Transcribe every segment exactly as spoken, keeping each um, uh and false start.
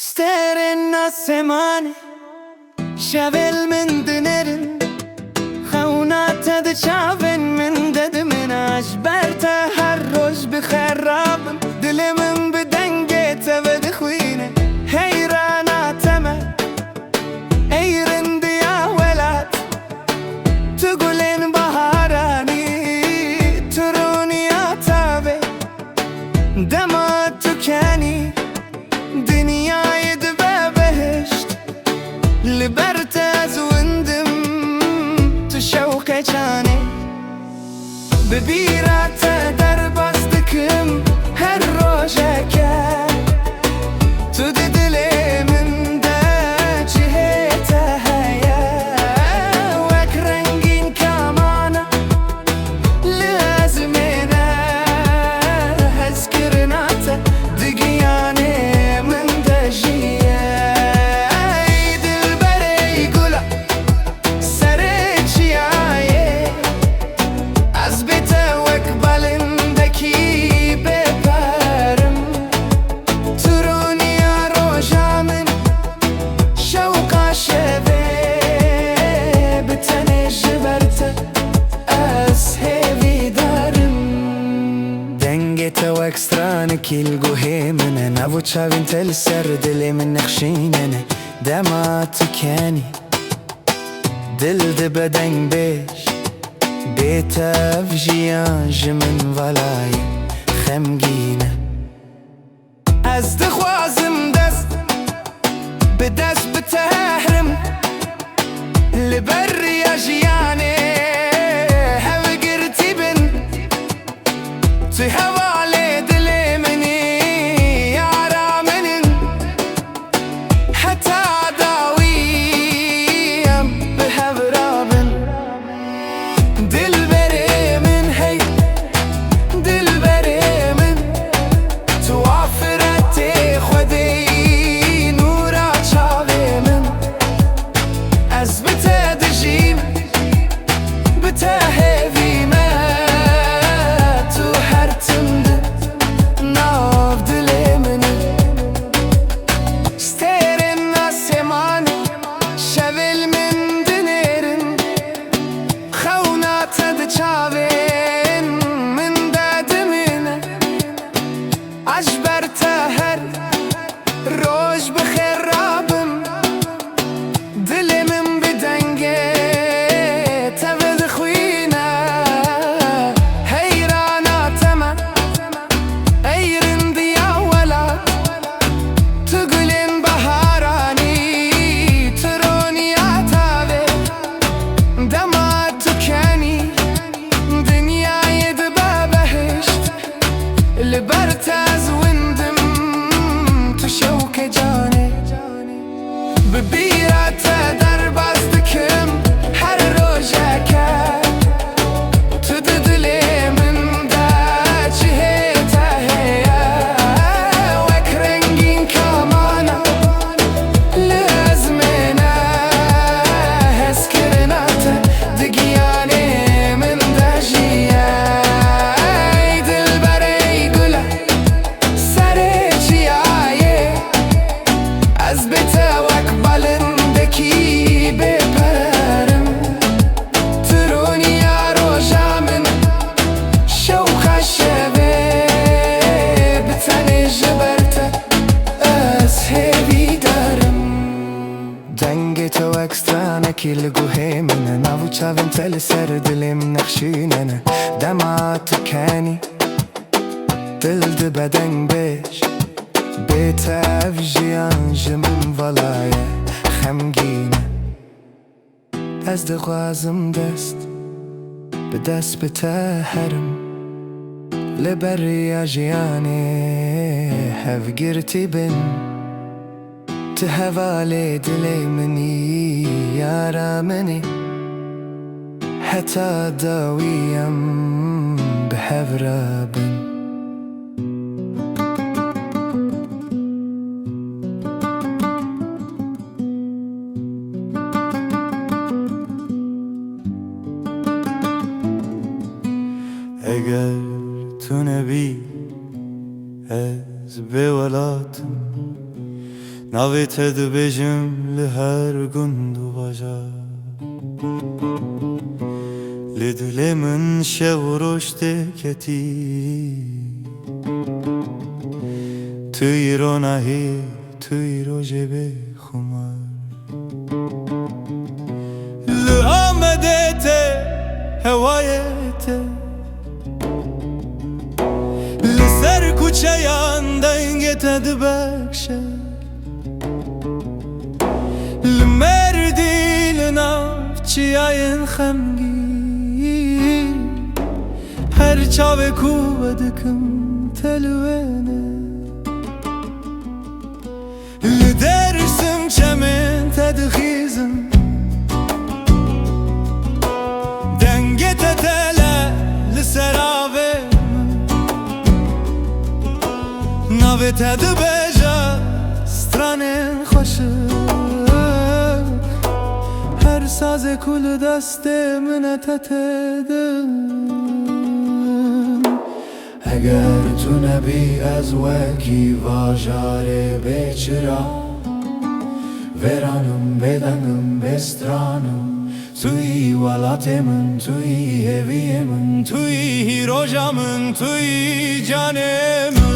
Stêrên asêmanê şevê li min dinêrin, xewna te di çavên min de dimîne. Ji ber te her roj bi xerabim, dilê min bi dengê te vedixwîne. Heyrana te me, ey rindiya welat, tu gulên baharanî, tu rûniya tavê. Dema tu kenî dinyayê dibe behişt, li ber te ez windim, tu şewqê canê. Bi bîra te derbas dikim her rojeke. Tu di dilê min de cihê te heye, wek rengîn kamana li ezmêne. Hezkirina te di giyanê min de jiye. Ey dilberê gula serê çiyayê, ez bê te wek balindekî bê per im. Tu rûniya roja min, şewqa şevê, bi tenê ji ber te ez hêvîdar im. Dengê te wek stranekî li guhê min e, nav û çavên te li ser dilê min nexşînene. Dema tu kenî, dil dibe dengbêj, bê te ev jiyan ji min vala ye xemgîn e. Ez dixwazim dest bi dest bi te herim, li ber riya jiyanê hevgirtî bin. Tu hevalê dilê min î, yara min in. Heta dawî em bi hev rabin. Dilberê min hey, dilberê min, tu afiretê Xwedê yî, nûra çavê min. Ez bi te dijîm, bi te hêvî me, tu her tim di nav dilê min î. Stêrên asêmanê şevê li min dinêrin, xewna te di çavên min de dimîne. Ez ji ber te her roj bi xêr rabim, dilê min bi dengê te vedixwîne. Heyrana te me, ey rindiya welat, tu gulên baharanî, tu rûniya tavê. Dema tu kenî, dinyayê dibe behişt, li ber te ez windim, tu şewqê canê. Bi bîra te derbas dikim her rojeke. Tu di dilê min de cihê te heye, wek rengîn kamana li ezmêne. Hezkirina te di giyanê min de jiye. Ey dilber, ey gula serê çiyayê, ez bê te wek balindekî bê per im. Tu rûniya roja min, şewqa şevê, bi tenê ji ber te ez hêvîdar im. Dengê te wek stranekî li guhê min e, nav û çavên te li ser dilê min nexşînene. Dema tu kenî, dil dibe dengbêj, bê te ev jiyan ji min vala ye xemgîn e. Ez dixwazim dest bi dest bi te herim, li ber riya jiyanê hevgirtî bin. Tu hevalê dilê min î, yara min î. Heta dawî em bi hev re bin. Eger tu nebî, ez bê welat im. Navê te dibêjim li her gund û bajar. Li dilê min şev û roj tê ketî. Tu îro nahî, tu îro jê bê xumar. Li Amedê te, hewayê te, li ser kuçeyan dengê te dibekşe. Li Mêrdî, li nav çiyayên xemgîn, her çavê ku vedikim te li wê ne. Li Dêrsim çemên te dixîzin, dengê te tele li ser avê min. Navê te dibêje stranên xweşik, her sazê ku li destê min e te têdin. Eger tu nebî, ez wekî vajarê bê çira, vêran im, bêdeng im, bê stran im. Tu yî welatê min, tu yî hêviyê min, tu yî hîroja min, tu yî canê min.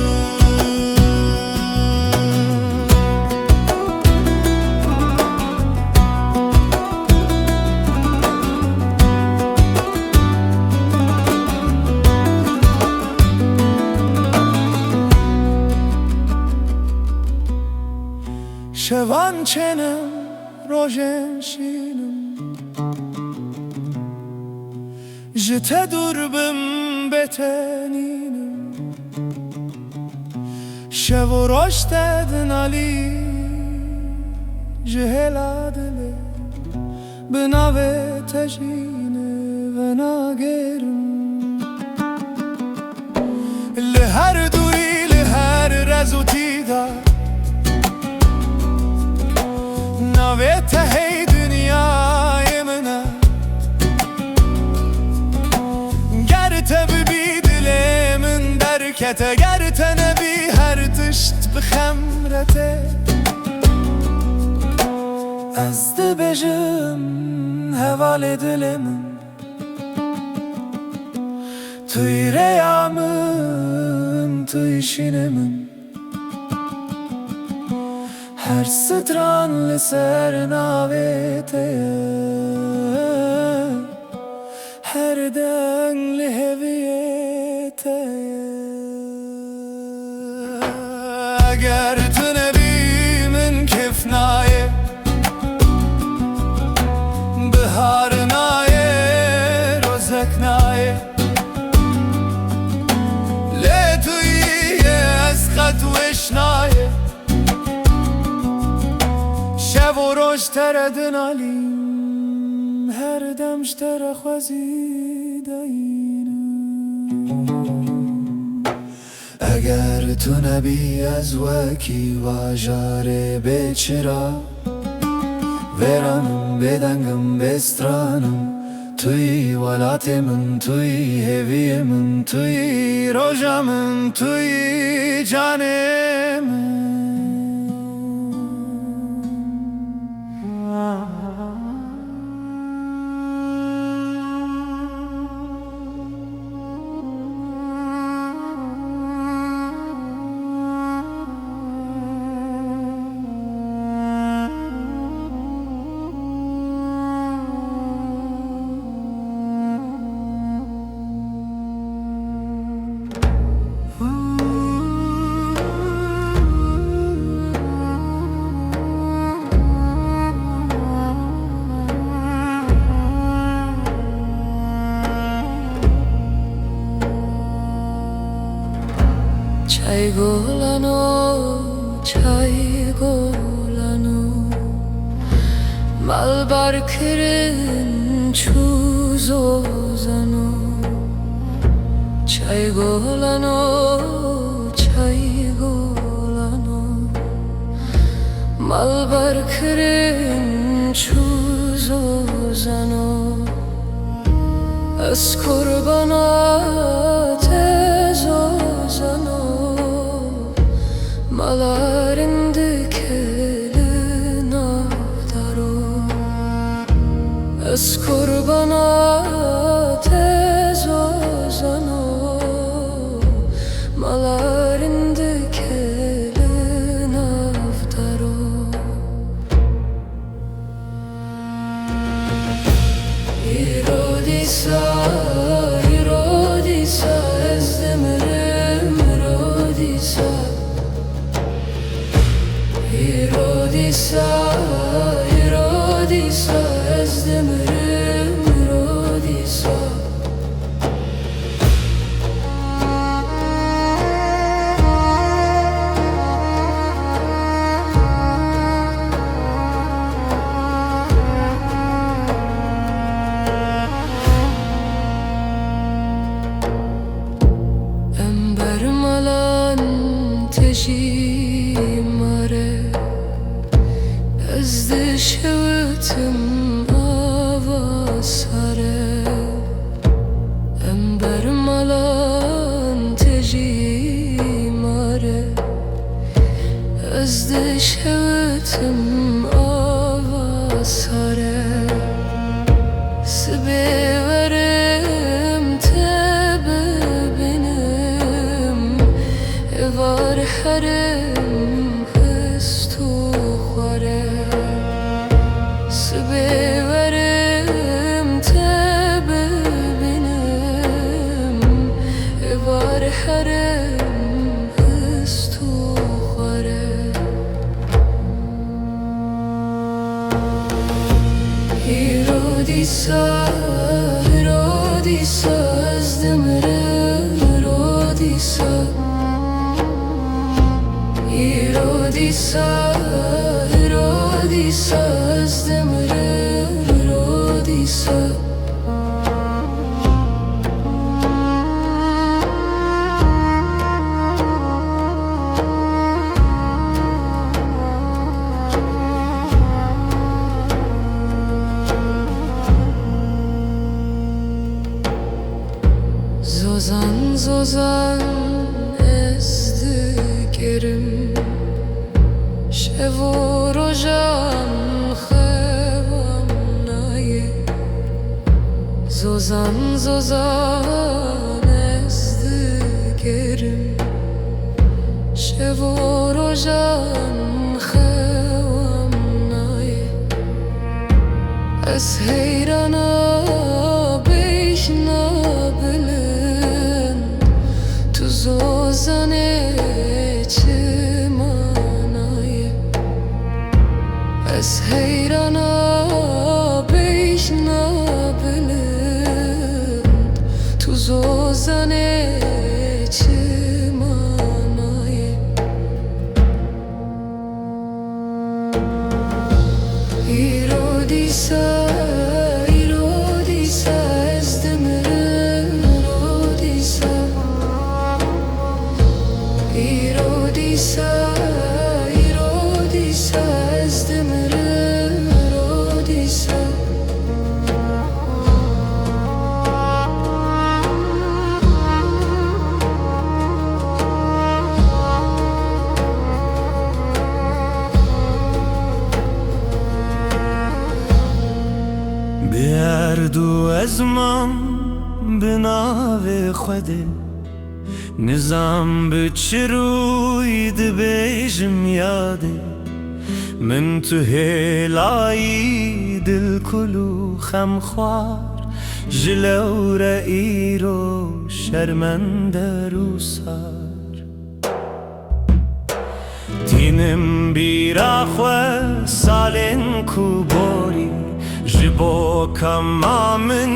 Şevan çênim, rojên şînim, ji te dûr bim bê te nînim. Şev û roj te dinalî, ji hêla dilê bi navê te jî nêvenagêrim. Li her dûrî, li her rezûtî de, navê te hey dinyayê min e. Ger te bibî, dilê min derkete, ger te nebî, her tişt bi xemre tê. Ez dibêjim, hevalê dilê min, tu yî rêya min, tu yî şînê min. Her stran li ser navê te ye, her deng li hêviyê te ye. Eger tu nebî, min kêf nayê, bihar nayê, rozek nayê. Lê tu yî, ez qet wêş nayê. Şev û roj te re dinalîm, her dem ji te re xwezî deyînim. Eger tu nebî, ez wekî vajarê bê çira, vêran im, bêdeng im, bê stran im. Tu yî welatê min, tu yî hêviyê min, tu yî roja min, tu yî canê min. Çay golano, çay golano, malbar kirin çû zozano. Çay golano, çay golano, malbar kirin çû zozano. Ez kurbana te zozano, mala rindike Îro dîsa, îro dîsa ez dimirim, îro dîsa. Em bermalan tejî mare, ez dişewitim ava sare. Em bermalan tejî mare, ez dişewitim ava sare. Sibê werim te bibînim, êvar herim hist û xware. Sibê werim te bibînim, êvar herim hist û xware. Îro dîsa, îro dîsa ez dimirim, îro dîsa. Îro dîsa, îro dîsa ez dimirim, îro dîsa. Zozan, zozan ez digerim, şev û rojan xewan nayê. Zozan, zozan ez digerim, şev û rojan xewan nayê. Ez heyrana bêhna bilind, tu zozanê çi manayê. Ez heyrana bêhna bilind, tu zozanê çi manayê. Îro dîsa, îro dîsa ez dimirim, îro dîsa. Îro dîsa, îro dîsa ez dimirim, îro dîsa. Bi erd û ezman, bi navê Xwedê, nizam bi çi rûy dibêjim yadê. Min tu hêlayî dilkul û xemxwar, ji lewre îro şermende rûsar. Tînim bîra xwe salên ku borî, ji bo kema min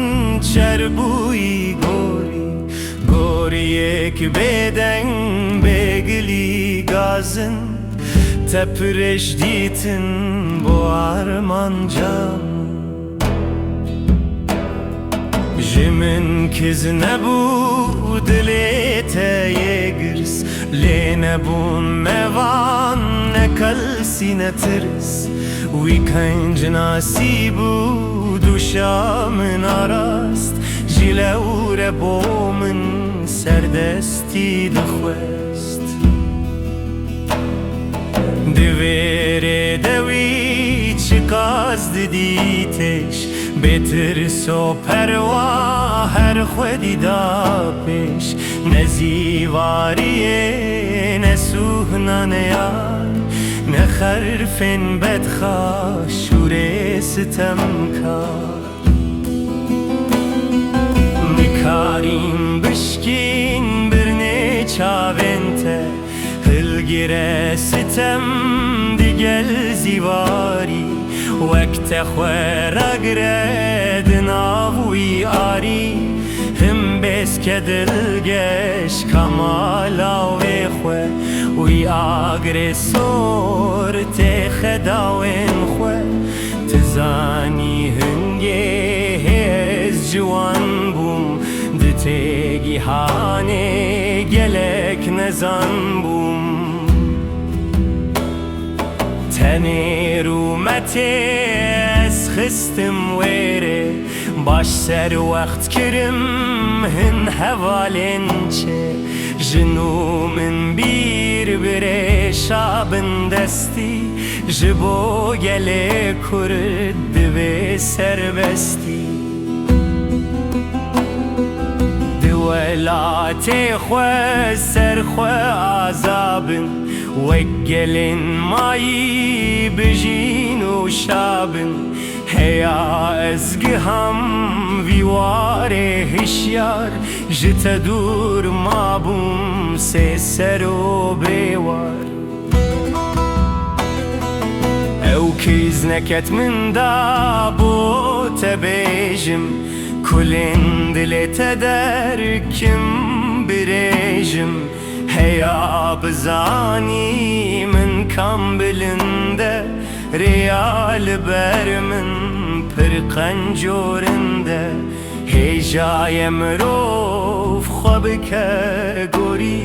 çerbûyî gorî. Goriyek bêdeng bêgilî gazin, te pirêş dîtin bo armanca min. Ji min kiz nebû dilê te yê girs, lê nebûn me van ne kelsî ne tirs. Wî kenc nasî bû dûşa min arast, ji lewre bo min serdestî dixwest. Di vê rê de wî çiqas didîtêş, bê tirs û perwa her xwedî da pêş. Ne zîvariyê, ne sûhna, ne yar, ne xerfên bedxa, şûrê sitemkar. Nikarîm bişkîn birnê çavên te, hilge Gire sitem digel zîvarî, wek te xwe ragire di nav wî arî. Him bêske dilgeş kamala wê xwe, wî agre sor têxe dawên xwe. Tu zanî hingê hêz ciwan bûm, di têgîhanê gelek nezan bûm. Tenê rûmetê ez xistim wêrê, baş ser wext kirim hin hevalên çê. Ji nû min bîr birêşa bindestî, ji bo gelê Kurd divê serbestî. Di welatê xwe ser xwe aza bin, wek gelên mayî bijîn û şa bin. Heya ez giham vî warê hişyar, ji te dûr mabûm sê ser û bêwar. Ew kîz neket min da bo te bêjim, kulên dilê te derkim birêjim. Heya bizanî min kam bilind e, rêya li ber min pir qenc û rind e. Hêja ye mirov xwe bike gorî,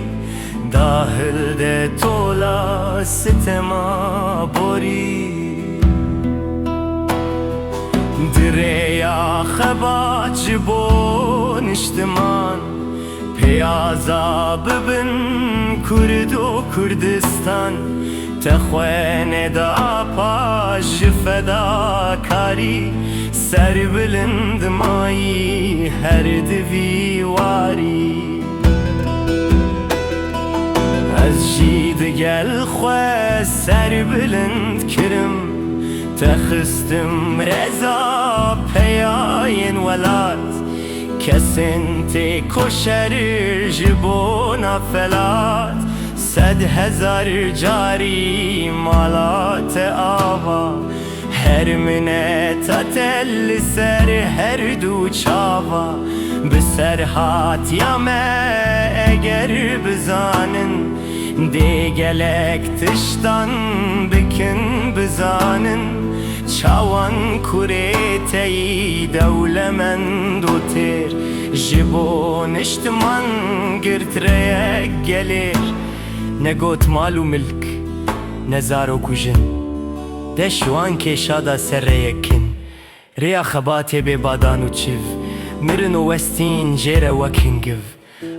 da hilde tola sitema borî. Di rêya xebat ji bo niştiman, pêyaza bibin Kurd û Kurdistan. Te xwe neda paş ji fedakarî, serbilind mayî her di vî warî. Ez jî digel xwe serbilind kirim, te xistim reza peyayên welat. Kesên tê koşer ji bona felat, sed hezar carî mala te ava. Her mineta te li ser her du çava, bi ser hatiya me eger bizanin, dê gelek tiştan bikin bizanin. Çawan kurê te yî dewlemend û têr, ji bo niştiman girt rêyek gelêr. Negot mal û milk, ne zarok û jin, deş wan kêşa da ser rêyek kin. Rêya xebatê bê badan û çiv, mirin û westîn jê re wek hingiv.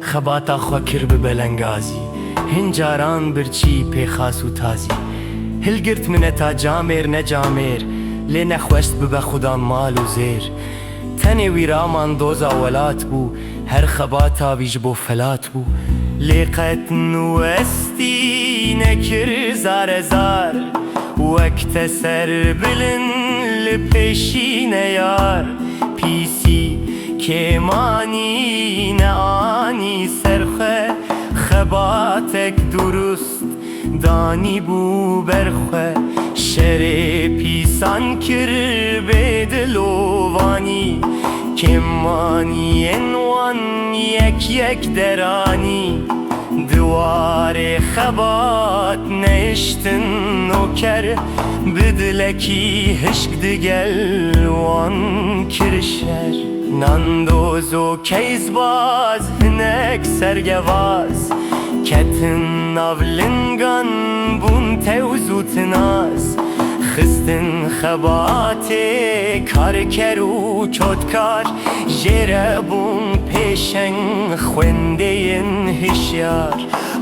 Xebata xwe kir bi belengazî, hin caran birçî pêxas û tazî. Hilgirt mineta camêr ne camêr, lê nexwest bibe xudan mal û zêr. Tenê wî raman doza welat bû, her xebata wî ji bo felat bû. Lê qet nuwestî nekir zare zar, wek te serbilind li pêşî neyar. Pîsî kêmanî neanî ser xwe, xebatek durust danîbû ber xwe. Şerê pîsan kir bê dilovanî, kêmaniyên wan yek yek deranî. Di warê xebat nehiştin noker, bi dilekî hişk digel wan kir şer. Nandoz û keyzbaz hinek sergevaz, ketin nav lingan bûn tewz û tinaz. Xistin xebatê karker û çotkar, jê re bûn pêşeng xwendeyên hişyar.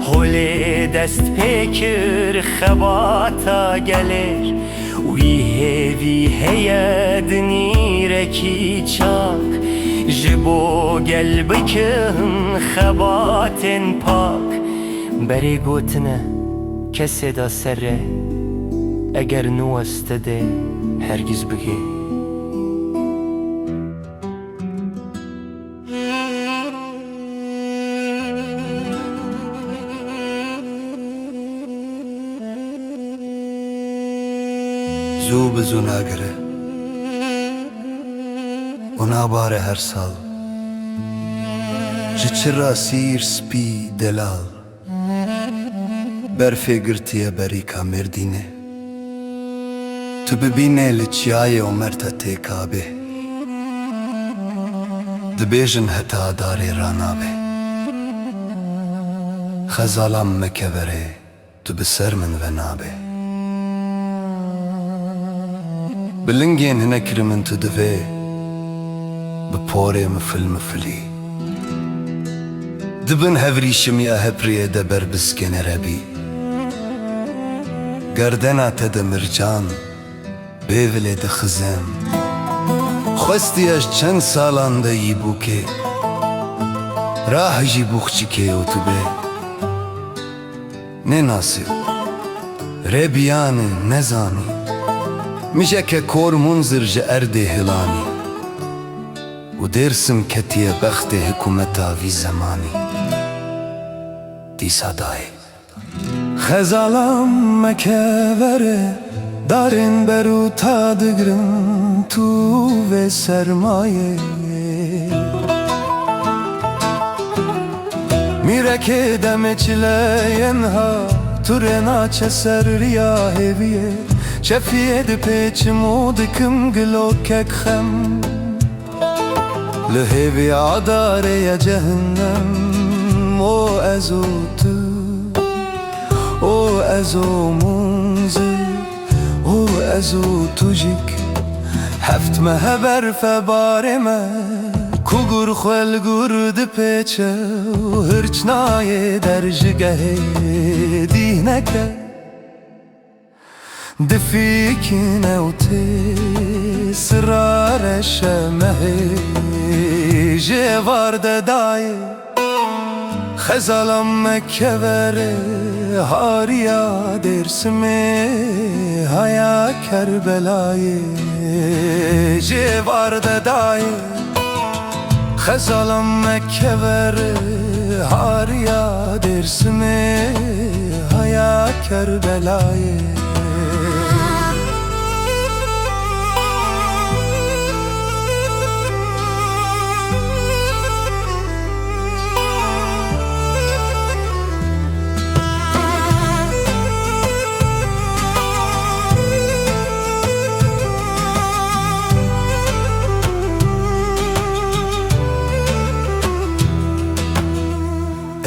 Holê dest pê kir xebata gelêr, wî hêvî heye di nîrekî çak, ji bo gel bikin xebatên pak. Berê gotine, kesê da ser rê, eger niweste dê hergiz bigê. Zû bi zû nagere û nabare her sal. Ji çira sîr spî delal, berfê girtiye berîka Mêrdînê. Tu bibînê li çiyayê Omerta tê kabê. Dibêjin heta darê ranabe. Xezalan meke verê, tu bi ser min ve nabê. Bi lingên hinek li min tu divê, bi porê mifil mifilî. Di bin hevrîşimî a hepriyê de ber biskêne rebî. Gerdena te de mircan, bêvilê dixizim. Xwestiye ji çend salan de yî bûkê. Rah jî bûxçikê û tu bê. Nênasî, rê biyanî, nezanî. Mijeke kor Munzir ji erdê hilanî. Û Dêrsim ketiye bextê hikûmeta vî zemanî. Dîsa dayê. Xezalan meke verê, darên berûta digrin tu vê sermayê. Mîrekê demê çile yên ha, tu rê naçe ser riya hêviyê. Şefiyê dipêçim û dikim gilokek xem. Li hêviya darê ye cehennem, o ez û tu, o ez û Munzir, o ez û Tujik. Heft mehe berfe barê me, ku gur xwe li gur dipêçe û hirç nayê der ji gehê dî neke. Difikîne û tê sira reşe mehê ji êvar de dayê. Xezalan meke verê hariya Dêrsimê haya Kerbelayê ji êvar de dayê. Xezalan meke verê hariya Dêrsimê haya Kerbelayê.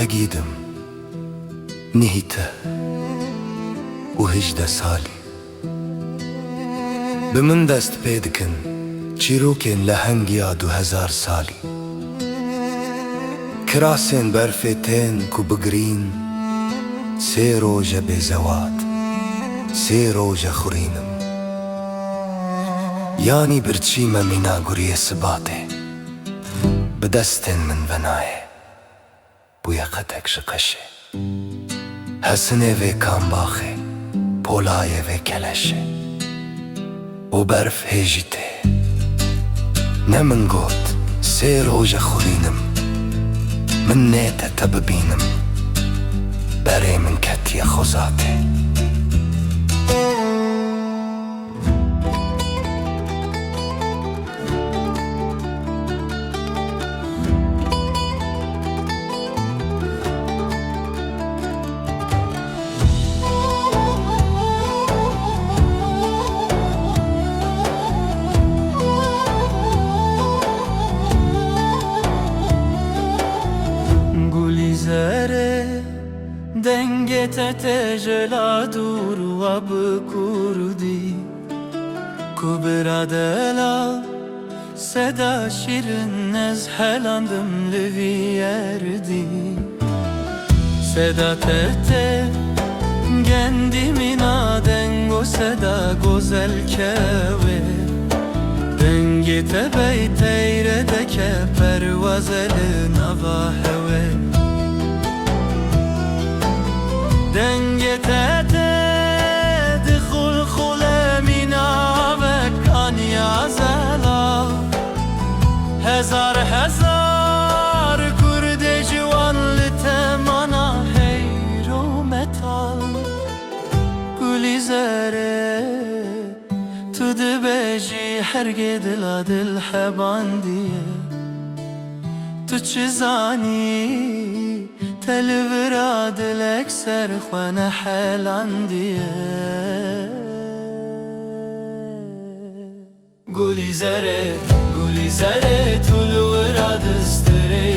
Egîdim, nihî te û hejdeh salî. Bi min dest pê dikin çîrokên lehengiya du hezar salî. Kirasên berfê tên ku bigirîn, sê roj e bêzewat, sê roj e xurînim. Yanî birçî me mîna guriyê sibatê, bi destên min ve nayê. Bûye qetek ji qeşê. Hesinê vê kambaxê, polayê vê keleşê. Û berf hê jî tê. Ne min got, sê roj e xurînim. Min nête te bibînim. Berê min ketiye xozatê. Gulîzerê, dengê te tê ji la dûr wa bi kurdî. Ku bira delal, seda şîrin ez helandim li vî erdî. Seda te tê gendî mîna dengo, seda gozel kewê. Dengê te bey teyre deke perwaze li nava hewê. Dengê te tê dixulxule mîna vek aniya zelal. Hezar hezar kurdê ciwan li te mana heyr û metal. Gulîzerê, Tu dibêjî hergê dila dil hebandiye. Tu çi zanî, te li vira dilek ser xwe nehelandiye. Gulîzerê, Gulîzerê, tu li wira distirê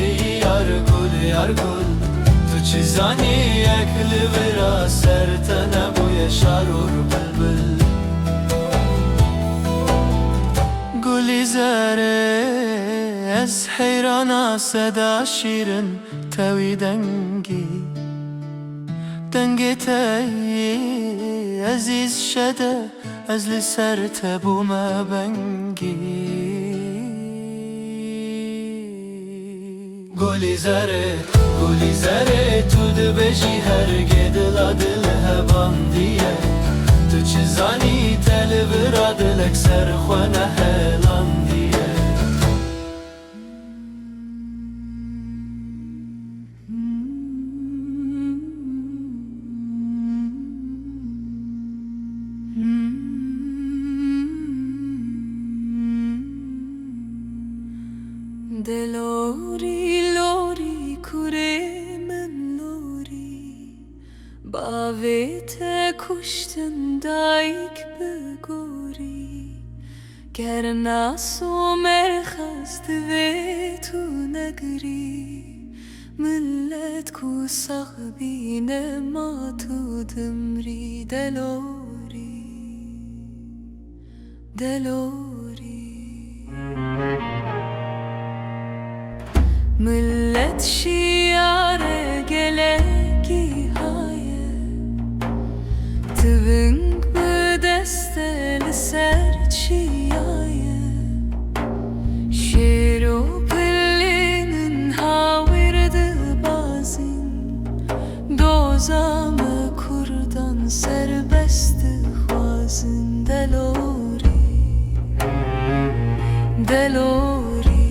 yar gul, yar gul. Tu çi zanî, yek li vira ser te nebûye şar û bilbil. Gulîzerê, ez heyrana seda şîrin te wî dengî. Dengê te yî ezîz şede, ez li ser te bûme bengî. Gulîzerê, Gulîzerê, tu dibêjî hergê dila dil hebandiye. Tu çi zanî, te li vira dilek ser xwe nehelandiye. De lorî, lorî, kurê min lorî, bavê te kuştin dayik bi gorî. Ger nas û merxez divê tu negirî, millet ku sax bî nema tu dimrî. De lorî, de lorî. Millet şiyare gelekî haye, tiving bi deste li ser çiyaye. Şêr û pilînin hawir dibazin, doza me kurdan serbest dixwazin. De lorî, de lorî,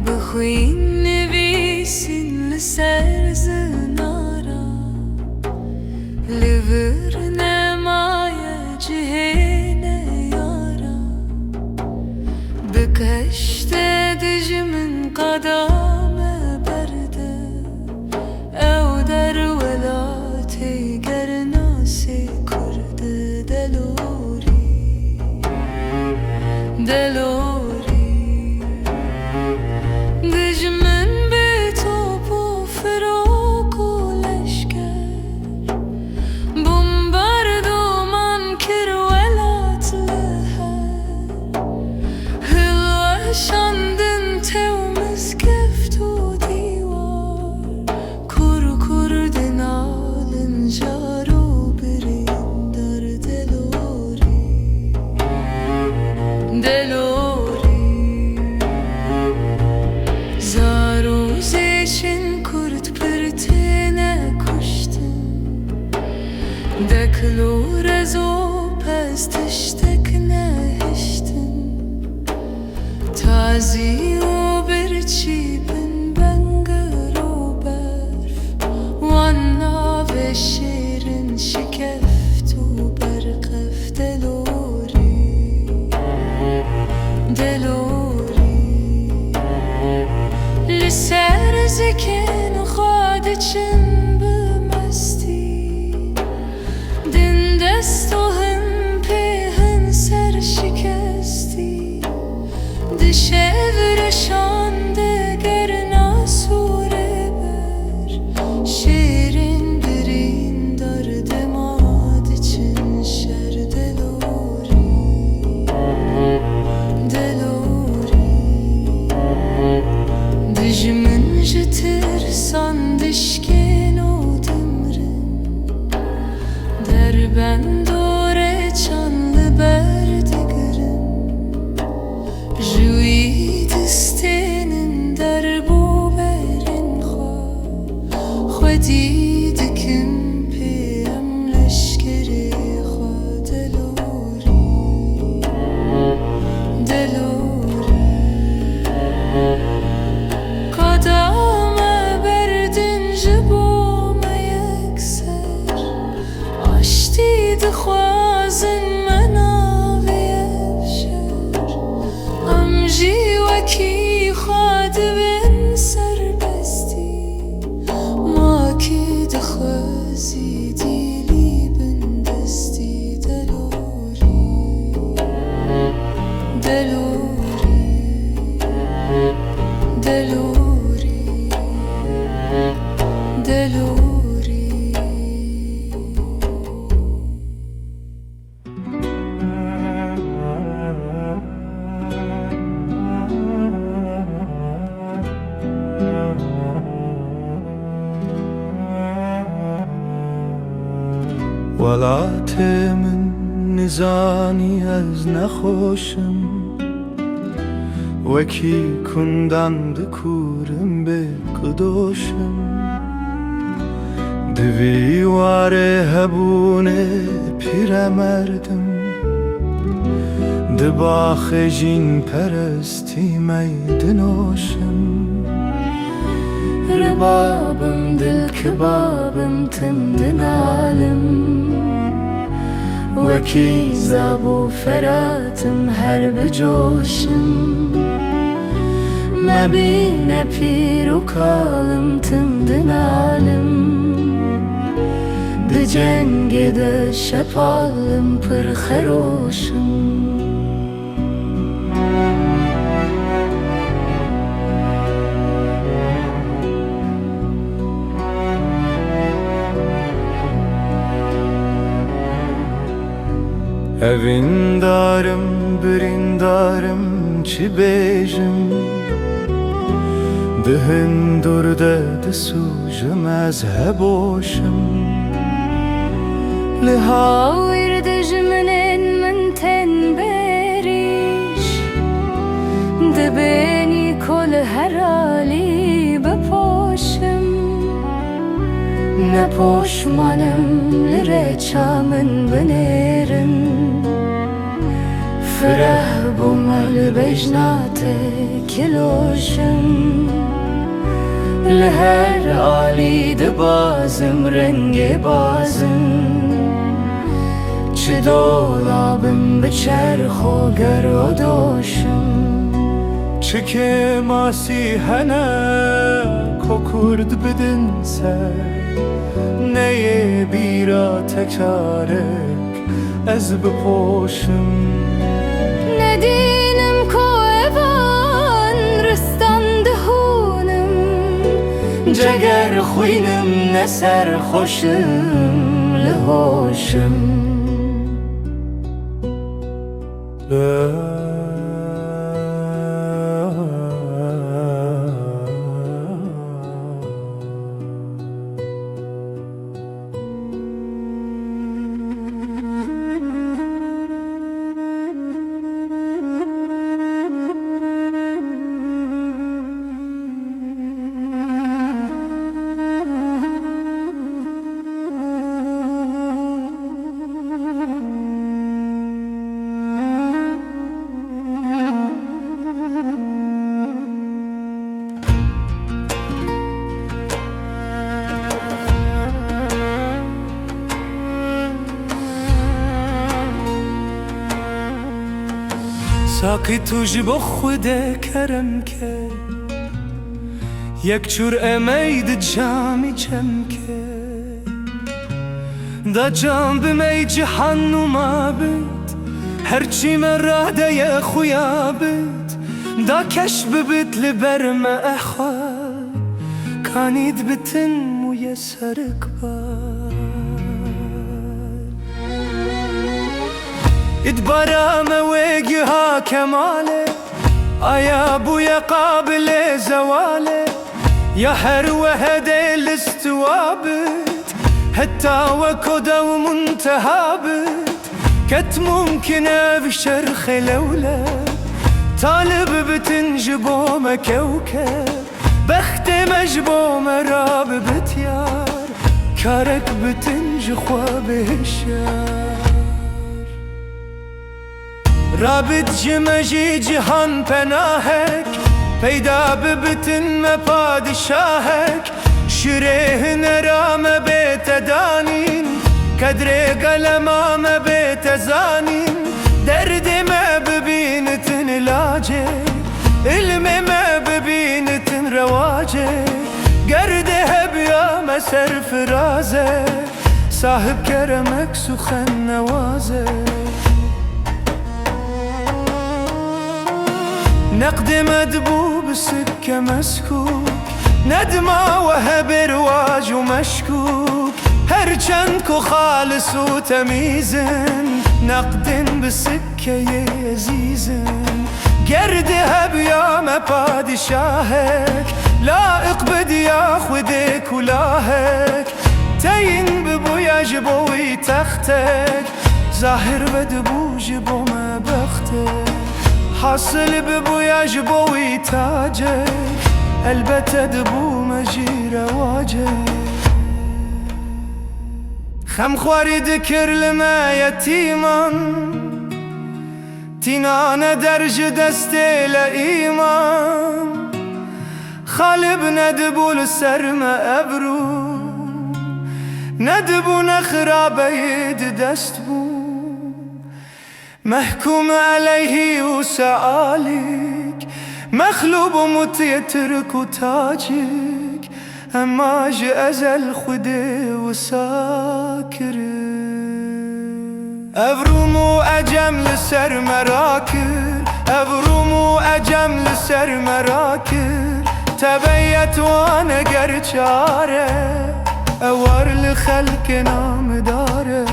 bi xwîn nivîsîn li ser zinara. Li vir nemaye cihê neyara. Bi keştê dijmin qada me berde. Ew der welatê gernasê Kurd e. De lorî, de lorî, dijmin bi top û firok û leşker bombardoman kir welat li her. Hilweşandin tew mizgeft û dîwar, kur kur dinalin jar û birîndar. De lorî, de lorî, zar û zêşin Kurd pir têne kuştin. Dekil û rez û pez tiştek nehiştin. Tazî û birçî bin bengir û berf, wan navê şêrin şikeft û berqef. De lorî, de lorî, li ser zikên xwe diçin bi mestî. Din dest û hin pê hin ser şikestî. Di şev reşan de ger nas û rêber, şêrên birîndar dema diçin şer. De lorî, de lorî, dijmin ji tirsan dişkên û dimrin. Derbend û rêçan li ber digirin. Ji wî distênin derb û berên xwe. Xwedî dikin pê em leşkerê xwe. De lorî, de lorî, qada me berdin ji bo me yekser. Aştî dixwazin, me Welatê min nizanî ez nexweş im, wekî kundan dikûrim bê ku doş im. Di vî warê hebûnê pîre merdim, di baxê jînperestî mey dinoşim. Ribabim, dilkibabim, tim dinalim, wekî zab û feratim her bicoşim. Me bîne pîr û kalim, tim dinalim, di cengê de şepalim, pir xeroşim. Evîndar im, birîndar im, çi bêjim? Di hundur de disûjim, ez heboş im. Li hawîr dijminên min tên bêrîş, dibênî ku li her alî bipoşim. Ne poşman im li rêça min binêrin, fireh bûme li bejna te kiloş im. Li her alî dibazim, rengê bazim. Çi dolabim bi çerxo ger o doşim. Çi kêmasî hene ku kurd bidin ser, neyê bîra te çarek ez bipoşim. Nedînim ku evan ristan dihûnim, ceger xwînim, ne serxweş im, li hoş im. Saqî, tu ji bo Xwedê kerem ke, yek çûr emey di camî çem ke. Da cam bi mey cihan nûma bit, her çî me radeye xuya bit. Da keş bibit li ber me ehwal, kanî dibitin mûye serik bar. Îdbara me wê giha kemale, aya bûye qabilê zewale. Ya her wehedê listiwa bit, heta weko dew munteha bit. Ket mumkin ev şerxê lewle, talib bitin ji bo me kewkeb. Bextê me ji bo me rabibit yar, karek bitin ji xwe bihişyar. Rabit ji me jî cihan penahek, peyda bibitin me padişahek. Şirê hunera me bête danîn, kedrê gelema me bête zanîn. Derdê me bibînitin ilacê, ilmê me bibînitin rewacê. Gerdê hebiya me serfiraz e, sahib keremek suxen newaze. Neqdê me dibû bi sikke meskûk, nedima we hebêr waj û meşkûk. Her çend ku xalis û temîz in, neqdên bi sikkeyê ezîz in. Ger dê hebiya me padîşahek, laiq bidiya Xwedê kulahek. Teyin bibûya ji bo wî textek, zahir vedibû ji bo me bextek. Hasil bibûya ji bo wî tacek, elbete dibû me jî rewacek. Xemxwarî dikir li me yetîman, tînane der ji destê leîman. Xalib nedibû li ser me ev rû, nedibû ne xirabeyê di dest bû. Mehkûm eleyhî û sealîk, mexlûb û mutiyê tirk û tacik, ema ji ezel Xwedê wisa kirin. Ev Rûm û Ecem li ser me rakir, ev Rûm û Ecem li ser me rakir. Tebeyet wan eger çare, ewar li xelkê namdar e.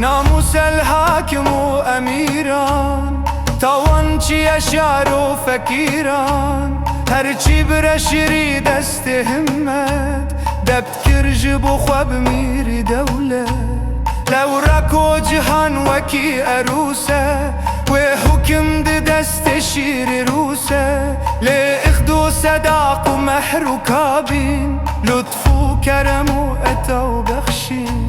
Namûs el hakim û emîran, tawan çi ye şar û fekîran. Her çi bire şirî destê himmet, debt kir ji bo xwe bi mîrî dewlet. Lewra ku cihan wekî erûs e, wê hukim di destê şîrî rûs e. Lê ixd û sedaq û mehr û kabîn, lutf û kerem û eta û bexşîn.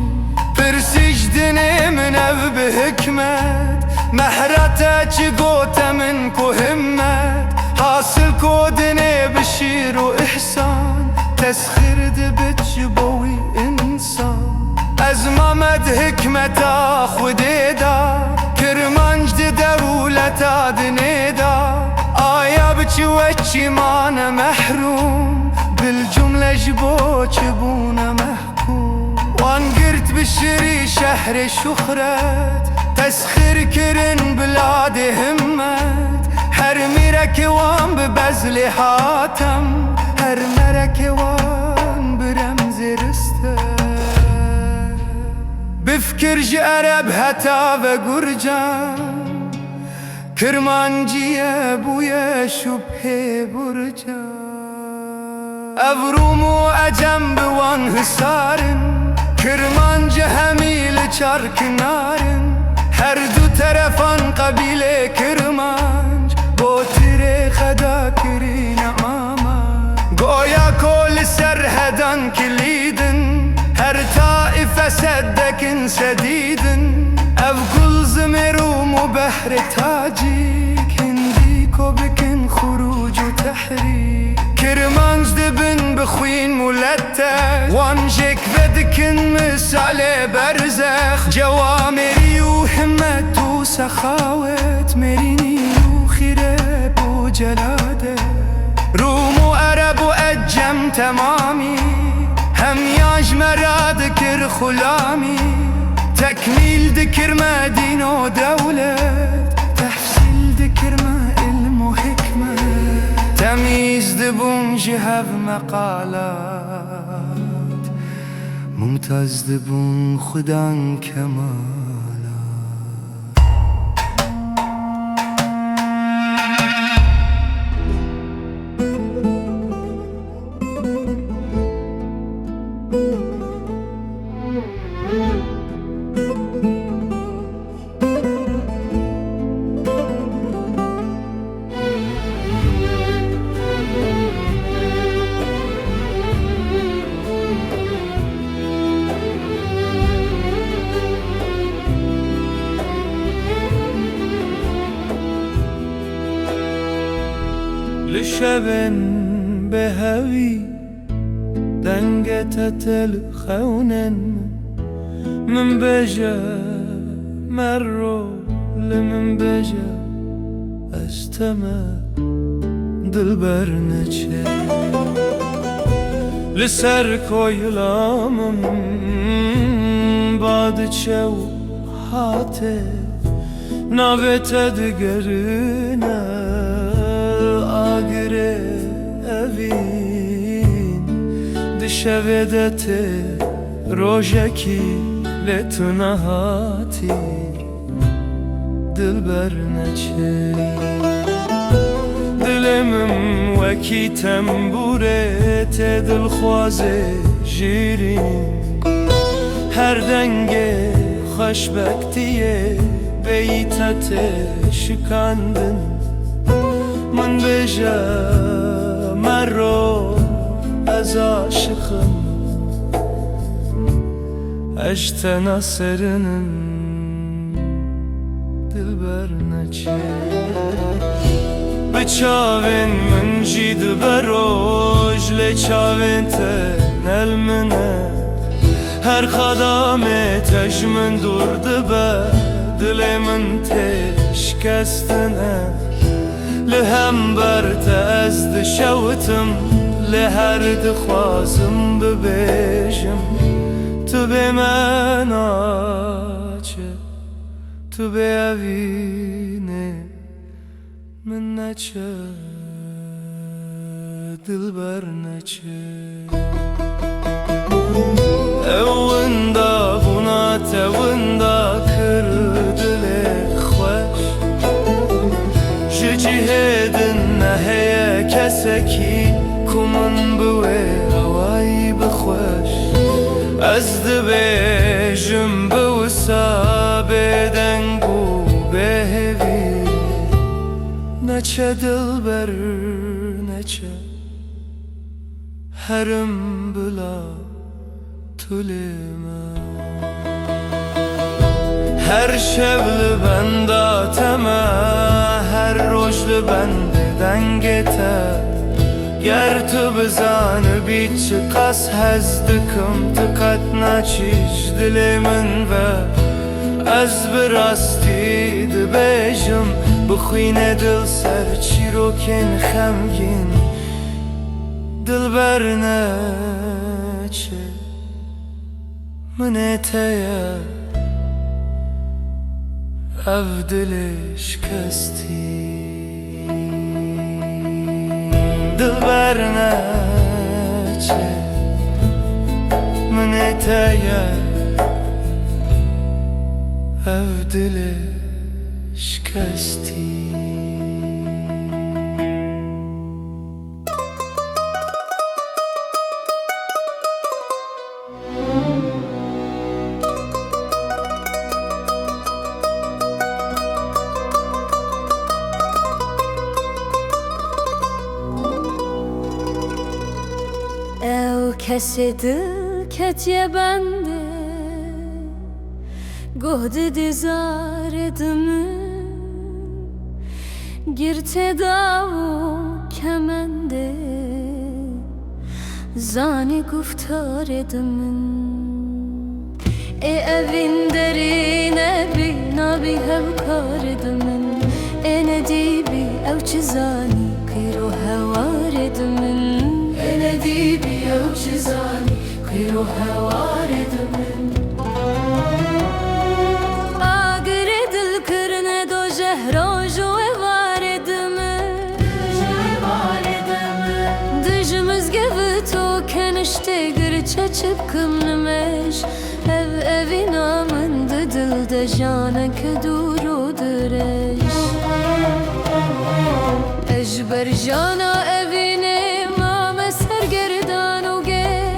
Pirsî ji dinê min ev bi hikmet, mehra te çi gote min ku himmet. Hasil ku dinê bi şîr û îhsan, tesxir dibit ji bo wî însan. Ez Mamed hikmeta Xwedê da, Kirmanc di dewleta dinê da. Aya bi çi weçî mane mehrûm, bilcumle ji bo çi bûne mehkûm. Wan girt bi şirî şehrê şuxret, tesxir kirin bi ladê himmet. Her mîrekê wan bi bezlê hatem, her merekê wan bi remzê riste. Bifikir ji ereb heta ve gurcan, kirmanciye bûye şubhê burcan. Ev Rûm û Ecem bi wan hisar in, kirmanc hemî li çar kinar in. Her du terefan qebîlê kirmanc, bo tirê xeda kirîne aman. Goya ko li serhedan kilîd in, her taîfe sedek in sedîd in. Ev gulzimê Rûm û behrê tacîk, hindî ko bikin xurûc û tehrîk. Kirmanc dibin bi xwîn mulettec, wan jêk vedikin misalê berzex. Cewa mêrî û himmet û sexawet, mêrînî û xîret û celadet. Rûm û Ereb û Ecem temamî, hemiya ji me re dikir xulamî. Tekmîl dikir me dîn û dewlet, tehsîl dikir me ilm û hikmet. Temîz dibûn ji hev meqalat, mumtaz dibûn xudan kemalat. Li şevên bêhewî dengê te tê li xewnên min. Min bêje merro, li min bêje ez teme dilber neçe. Li ser koyila min bad çew hate, navê te digerine agirê evîn. Di şevê de tê rojekî, lê tu nehatî dilber neçe. Dilê min wekî tembûrê tê dilxwazê jîrîn. Her dengê xweşbektiyê bêyî te tê şikandin. Min bêje mero, ez aşiq im. Ez ji te naserinin, dilber neçe. Bi çavên min jî dibe roj, lê çavên te ne li min e. Her qadamê te ji min dûr dibe, dilê min tê şikestine. Li hember te ez dişewitim, lê her dixwazim bibêjim, tu bê me naçe, tu bê evînê min neçe, dilber neçe. Ew winda bûna te winda kir dilê xweş. Ji cihê din neheye kesekî ku min bi wê awayî bixweş. Ez dibêjim bi wisa bêdeng û bêhêvî. Neçe dilber neçe, herim bila tu lê me. Her şev li benda te me, her roj li bendê dengê te. Ger tu bizanibî çiqas hez dikim, tu qet naçî ji dilê min ve. Ez bi rastî dibêjim, bi xwînê dil ser çîrokên xemgîn. Dilber neçe, min ê te ye ev dilê şikestî. Dilber neçe, min ê te ye ev dilê şikestî. Ew kesê dil ketiye bendê, goh didê zarê di min, girtê daw û kemendê, zanî guftarê di min. Ê evîn derî nebî, nabî hevkarê di min. Ê nedîbî ew çi zanî, qîr û hewarê di min. Ê nedîbî ew çi zanî, qîr û hewarê di min. Agirê dil kirine dojeh roj û êvarê di min. Dij mizgevit û keniştê girçe çi bikim nimêj. Ev evîna min di dil de janeke dûr û dirêj. Ez ji ber jana evînê mame sergerdan û gêj.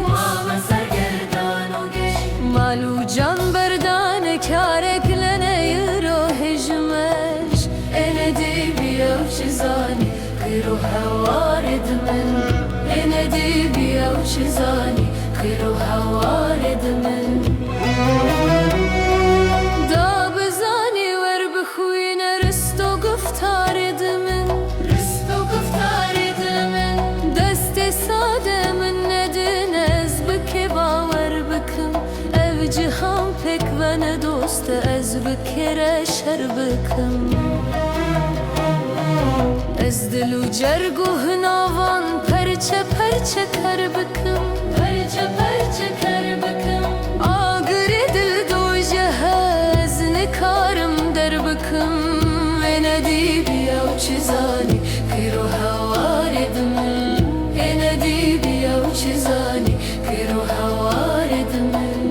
Mal û can berdane karek lene îro hejmej. Ê nedîbî ew çi zanî, qîr û hewarê di min. Ê nedîbî ew çi zanî, qîr û hewarê di min. Da bizanî wer bixwîne rist û guftarê di min. Rist û guftarê di min. Destê sade min nedin ez bi kê bawer bikim. Ev cihan pêk ve ne dost e, ez bi kê re şer bikim. Ez dil û cerg û hinavan perçe perçe ker bikim. Perçe perçe ker bikim. Agirê dil dojeh e, ez nikarim der bikim. Ê nedîbî ew çi zanî, qîr û hewarê di min. Ê nedîbî ew çi zanî, qîr û hewarê di min.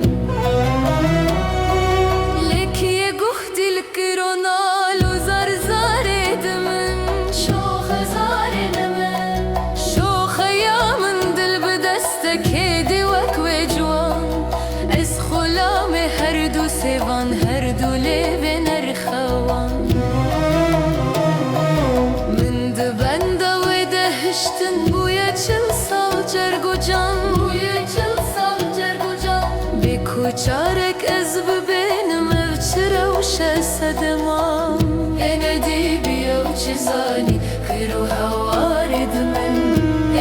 Lê kî yê guh dil kir û nal û zar zarê di min. Şoxe zarê di min. Şoxeya min dil bi destekê dî wek wê ciwan. Ez xwe lav Te sedema. Ê nedî bi ew çi zanî, kir û hewarê di min.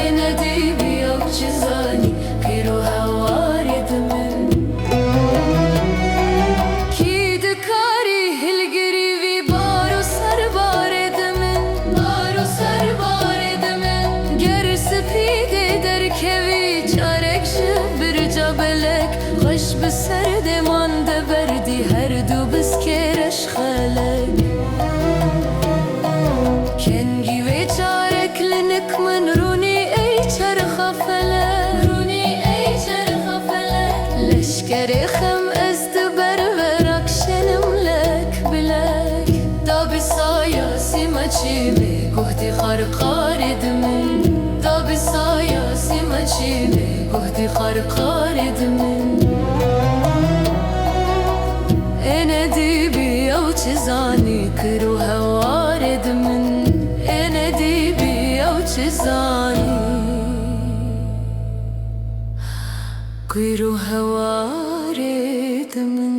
Ê nedî bi ew çi zanî, kir û hewarê di min. Kî dikarî hilgirî vî bar û serbarê di min, bar û serbarê di min. Ger spî dê derkevî, çarek ji birca belek, xweş bi serdê man de berdî, her du biskê reş xelek. Kengî wê çarek li nik min rûnî ey çerxa felek. Rûnî ey çerxa felek. Leşkerê xem ez di ber ve rakşenim lek bi lek. Da bi saya sîma çîmê guhdî xarqarê di min. Da bi saya sîma çîmê guhdî xarqarê di min. Ê nedî bi ew çi zanî, kir û hewarê di min. Ê nedî bi ew çi zanî, kir û hewarê di min.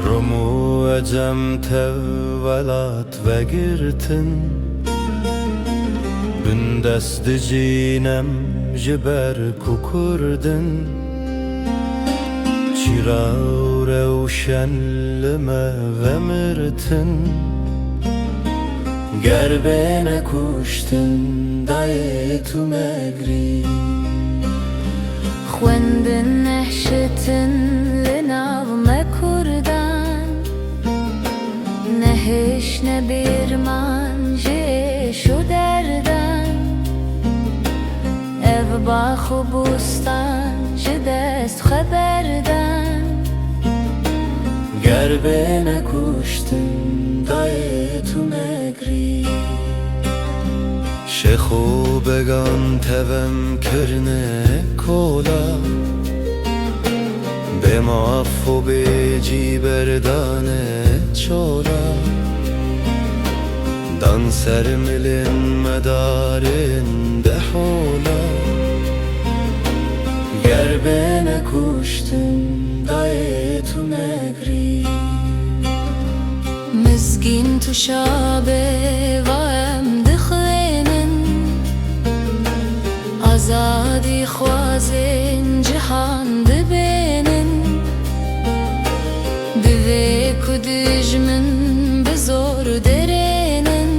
Rom û Ecem tev welat vegirtin, bindest dijînem ji ber ku Kurd in. Çira û rewşen li me vemirtin, ger bêne kuştin dayê tu me girî. Xwendin nehşitin li nav me Kurdan, nehişne bîrman ji êş û derdan. Ev bax û bostan ji dest xwe berdan. Ger bêne kuştin dayê tu me girî. Şêx û began tevem kirine kola, bê maf û bê cî berdane çola. Dan ser milên medarên dehola, ger bêne kuştin dayê tu me girî. Mizgîn tu şabê va em dixwênin, azadî xwazên cihan dibênin. Divê ku dijmin bi zor derênin,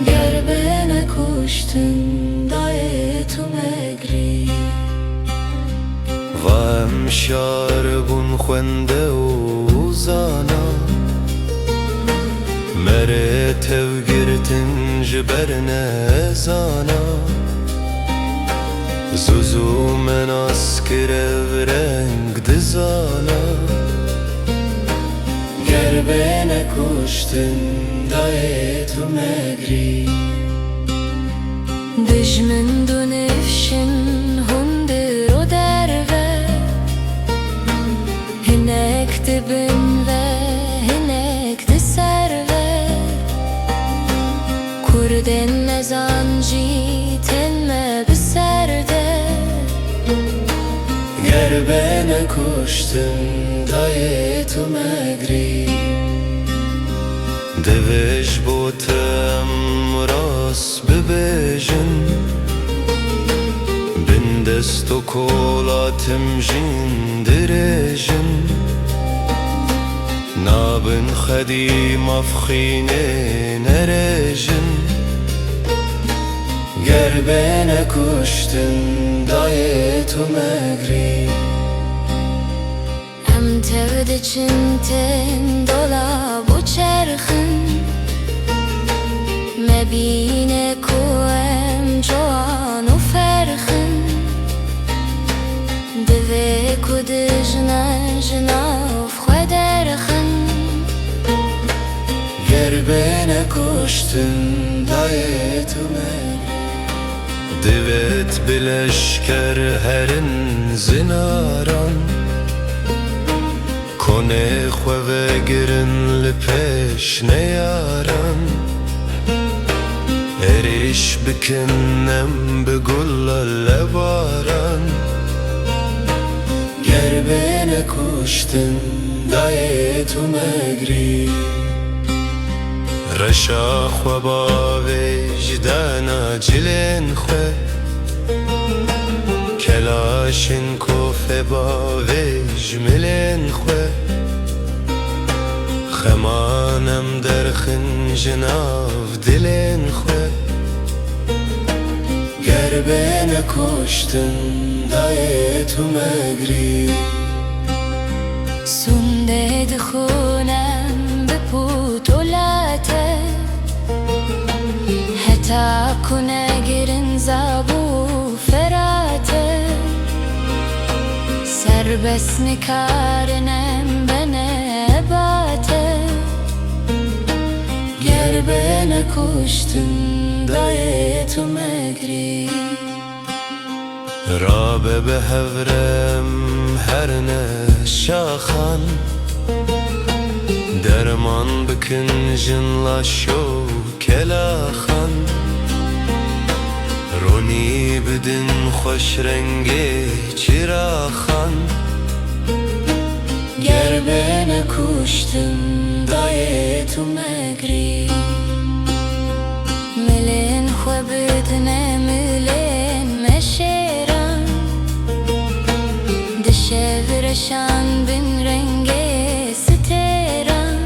ger bêne kuştin dayê tu me girî. Va em şar bûn xwende û zana, merê tev girtin ji ber nezana. Zû zû me nas kir ev reng dizana, ger bêne kuştin dayê tu me girî. Dijmin du nifşin hundir û derve, hinek di bin ve, hinek di ser ve. Kurdên nezan jî tên me bi ser de. Ger bêne kuştin dayê tu me girî. Divê ji bo te em rast bibêjin, bindest û kola tim jîn dirêjin. Nabin xwedî mafxînê nerêjin, ger bêne kuştin dayê tu me girî. Em tev diçin tên dolab û çerxin, me bîne ku em cowan û ferx in. Divê ku dijnan ji nav xwe derxin, ger bêne kuştin dayê tu me. Divêt bi leşker herin zinaran, Konê xwe vegirin li pêş neyaran, êrîş bikin nem bi gul lebaran. Ger bêne kuştin dayê tu megrî, reşa xwe bavêj dana cilên xwe. Kelaşin kofê bavêj milên xwe, xeman em derxin ji nav dilên xwe. Ger bêne kuştin dayê tu megrî. Sûndê dixwînim bi pûtola te, heta ku negirin zabû ferate. Serbest nikarin em bene bate. Ger bêne kuştin dayê tu megrî. Rabe bi hevrem her ne şaxan, derman bikin jin laş û kelaxan. Ronî bidin xweş rengê çiraxan. Ger bêne kuştin dayê tu megrî. Milên xwe bidine milên meşêran. Di şev reşan bin rengê stêran.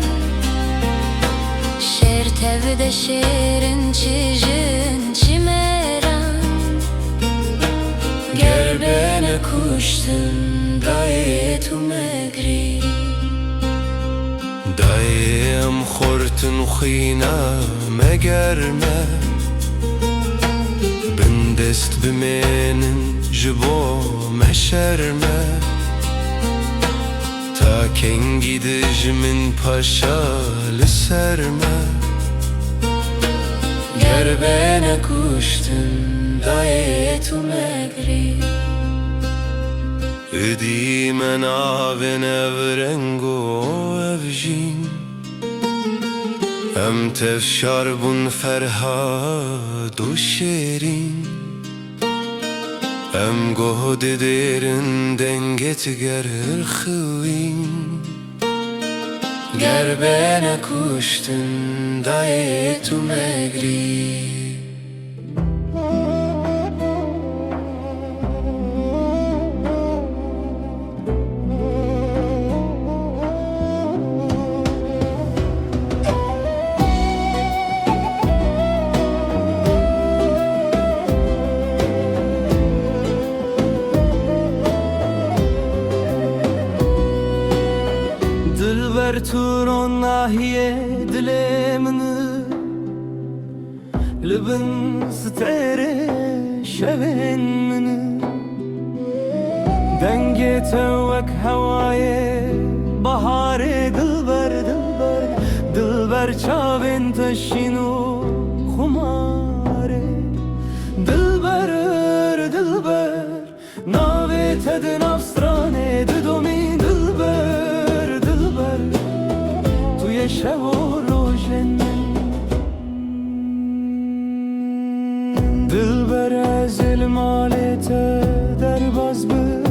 Şer tev de şêrin çi jin çi mêran. Ger bêne kuştin dayê tu megrî. Dayê em xortin xwîna me germe, bindest bimênin ji bo me şerme. Ta kengî dijmin paşa li ser me. Ger bêne kuştin dayê tu megrî. Êdî me navên ev reng û ev jîn. Em tev şar bûn Ferhad û Şêrîn. Em goh didêrin dengê ti ger xwîn. Ger bêne kuştin dayê tu megrî. Dilber tu ronahiyê dilê min î. Li bin stêrê şevên min î. Dengê te wek hewayê baharê, dilber, dilber. Dilber çavên te şîn û xumarê. Dilber, dilber. Navê te di nav stranê didomî, dilber, dilber. Tu yê şev û rojên min. Dilber, ez ê li malê te derbaz bim.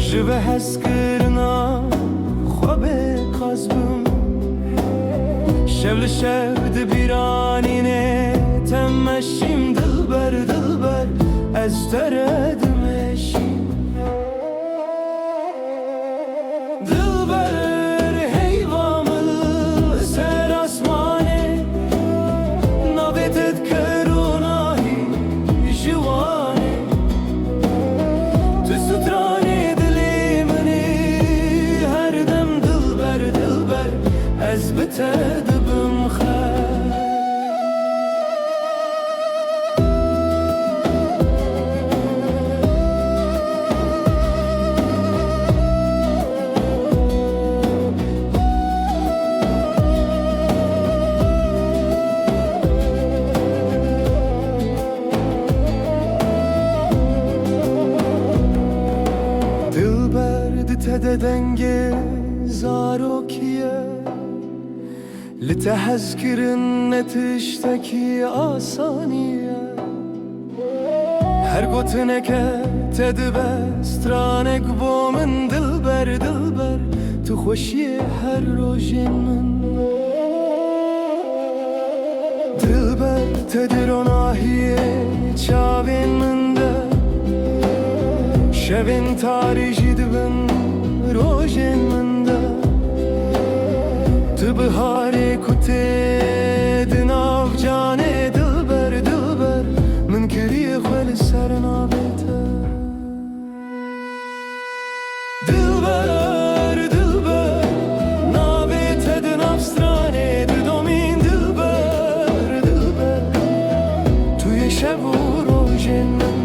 Ji vê hezkirina xwe bêqaz bim. Şev li şev di bîranînê te meşîm, dilber, dilber, ez te re dimeşîm. Dilber, heyva min li ser asmanê, navê te dike ronahî ji wanê. Tu stranê dilê min î, her dem dilber, dilber, ez bi te dibim xew. Dilber, di te de dengê Zarokiye, li te hezkirin ne tiştekî asanî ye. Her gotineke te dibe stranek bo min, dilber, dilber, tu xweşiyê her rojên min. Dilber, te di ronahiyê çavên min de, şevên tarî jî dibin rojên min de. Tu biharê ku tê di nav canê, dilber, dilber, min kiriye xwe li ser navê te. Dilber, dilber, navê te di nav stranê didomîn, dilber, dilber, tu yê şev û rojên min.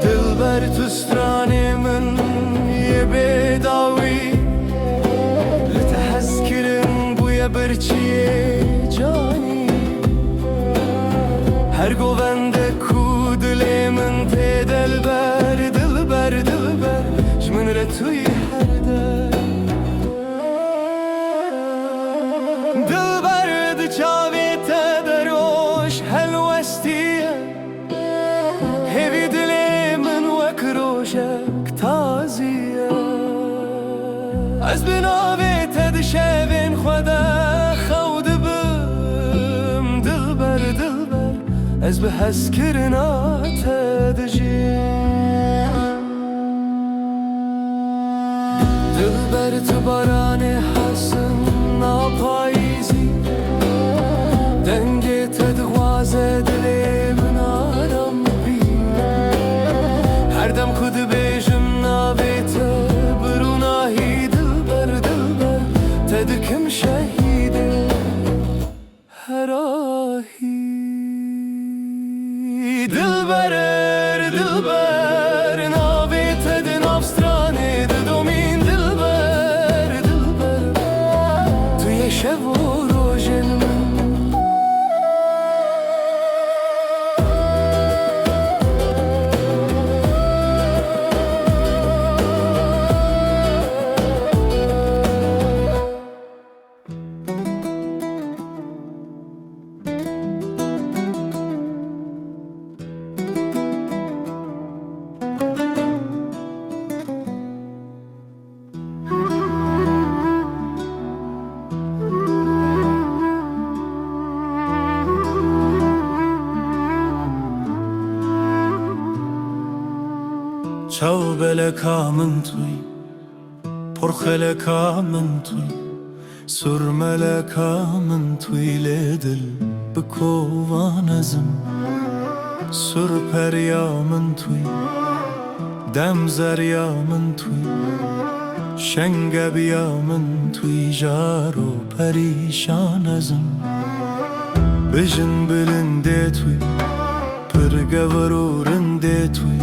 Dilber, tu stranê min yê bêdawî, li te hezkirin bûye birçiyê canî. Her govende ku dilê min tê, dilber, dilber, dilber, ji min re tu yî her dem. Dilber, di çavê te de roj helwestî ye. Hêvî dilê min wek rojek tazî ye. Ez bi navê te di şevên xwe de xew dibim, dilber, dilber, ez bi hezkirina te dijîm. Dilber, tu baranê hasina payîzî, dengê te dixwaze dilê min aram bî. Her dem ku dibêjim navê te bi rûnahî, dilber, dilber, te dikim şehîdê her ahî. Dilber, dilber, navê te di nav stranê didomîn, dilber, dilber, tu yê şev û rojên min. Çaw beleka min tûy, porxeleka min tûy, sûr meleka min tûy, lê dil bi kovan ez im. Sûr periya min tûy, dem zeriya min tûy, şengebiya min tûy, jaro perîşan ez im. Bijin bilindê tûy, pir gewir û rindê tûy,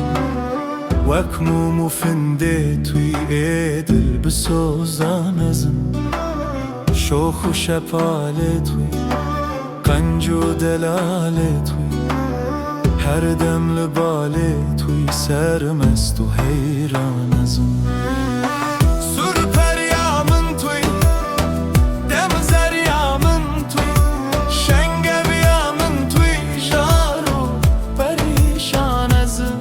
wek mûm û findê tûy, ê dil bi sozan ez im. Şox û şepalê tûy, qenc û delalê tûy, her dem li balê tûy, sermest û heyran ez im. Sûr periya min tûy, dem zeriya min tûy, şengebiya min tûy, jaro perîşan ez im.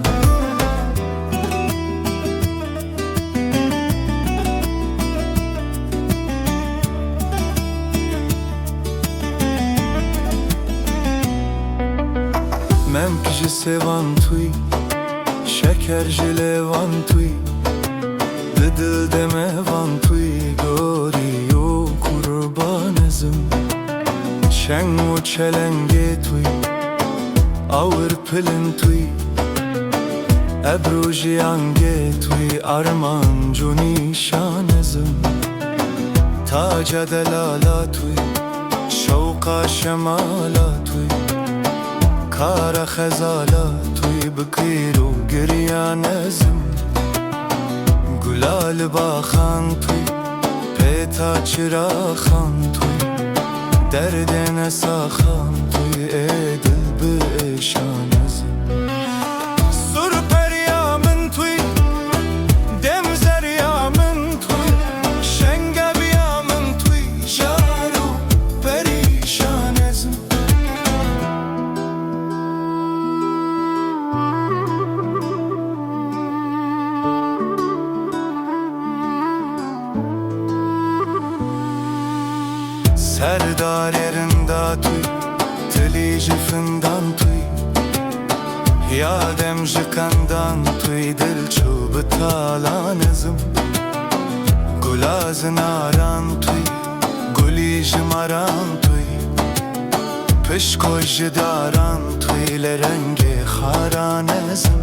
Memk ji sêvan tûy, şeker ji lêvan tûy, di dil de mevan tûy, gorî û qurban ez im. Şeng û çelengê tûy, awir pilin tûy, ebru jiyangê tûy, armanc û nîşan ez im. Taca delala tûy, şewq Qaşemala tuy, kara xezala tuy, bi kîr û giriyan ezim. Gula li baxan tuy, pêta çiraxan tuy, derdê nesaxan tuy, ê dil bi êşan ezim. Sur periya min tuy, dem zeriya min tuy, şengebiya min tuy, jar û perîşan ezim. Serdarê rinda tuy, tilî ji findan tuy, ya dem ji qendan tuy, dil çû bi talan ezim. Gula zinaran tuy, gulî ji maran tuy, pişko ji daran tuy, li rengê xaran ezim.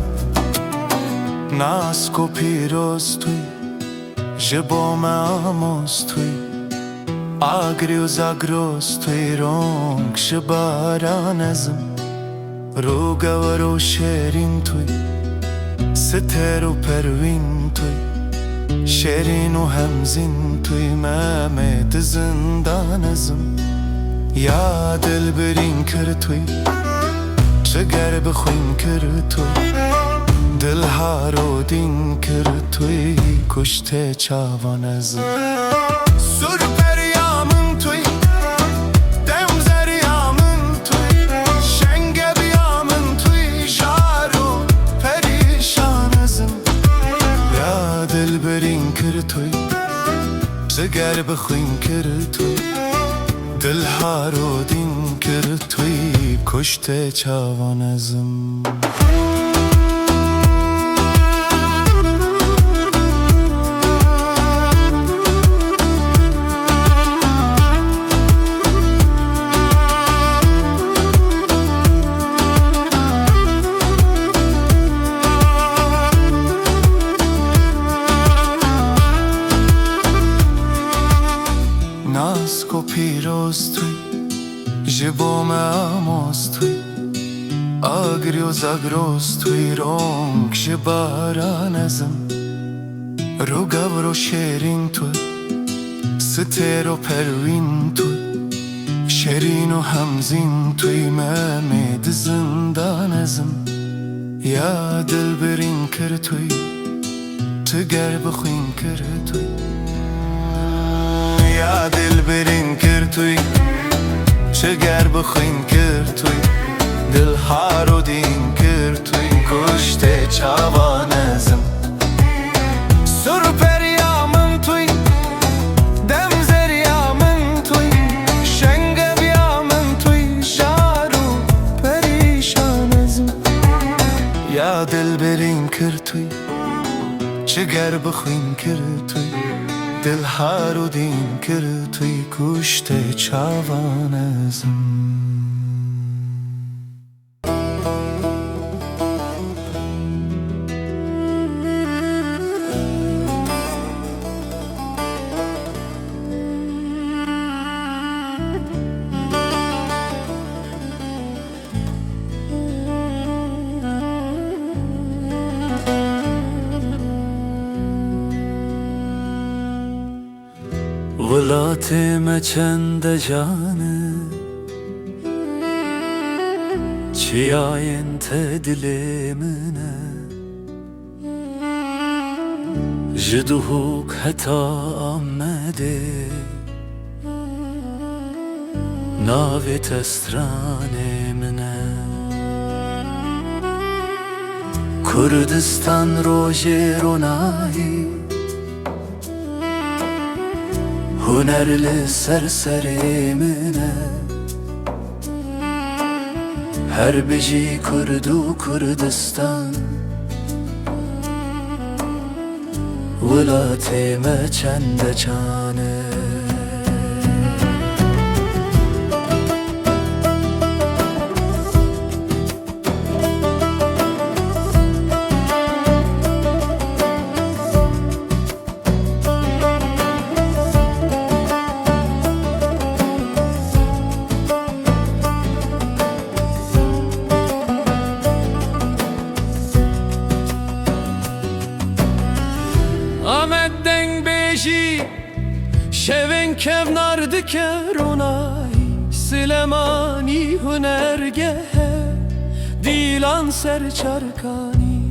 Nask û pîroz tuy, ji bo me amos tuy, agrî û zagros tuy, rong ji baran ezim. Rûgewir û şêrîn tuy, sitêr û perwîn tuy, şêrîn û hemzîn tuy, me mê di zindan ezim. Ya dil birîn kir tuy, çi ger bi xwîn kir tuy, dil harodîn kir tuy, kuştê çavan ezim. Sur periya min tuy, dem zeriya min tuy, şengebiya min tuy, jar û perîşan ezim. Ya dil birîn kir tuy, jiger bi xwîn kir tuy, dil harodîn kir tuy, kuştê çavan ezim. Nasko pîroz tuy, ji bo me amos tuy, agrî û zagros tuy, rong ji baran ezim. Rûgewir û şêrîn tuy, sitêr û perwîn tuy, şêrîn û hemzîn tuy, me mê di zindan ezim. Ya dil birîn kir tuy, çi ger bi xwîn kir tuy. Ya dil birîn kir tuy, çi ger bi xwîn kir tuy, dil harodîn kir tuy, kuştê çavan ezim. Sur periya min tuy, dem zeriya min tuy, şengebiya min tuy, jar û perîşan ezim. Ya dil birîn kir tuy, çi ger bi xwîn kir tuy, dil harodîn kir tuy, kuştê çavan ezim. Welatê me çende can e, çiyayên te dilê min e. Ji Duhok heta Amedê, navê te stranê min e. Kurdistan rojê ronahî, huner li ser serê min e. Her bijî Kurd û Kurdistan, welatê me çende can e. Ke ronahî Silemanî hunergeh e, dîlan ser çarkanî.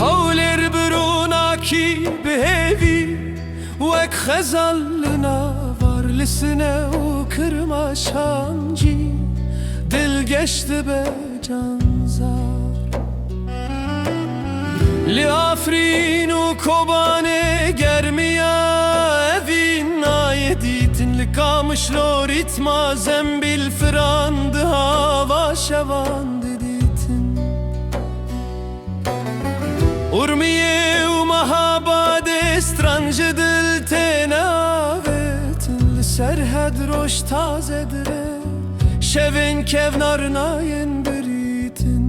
Hewlêr bi ronakî bi hêvî, wek xezal li navar, li sine û kirmaşancî, dilgeş dibe canzar. Li Afrîn û Kobanê germiya evîn nayê dîtin, li Kamişlo rîtma zembîl firan di hava şevan didîtin. Urmiyê û Mehabadê stran ji dil têne avêtin, li Serhed roj taze dire, şevên kevnar nayên birîtin.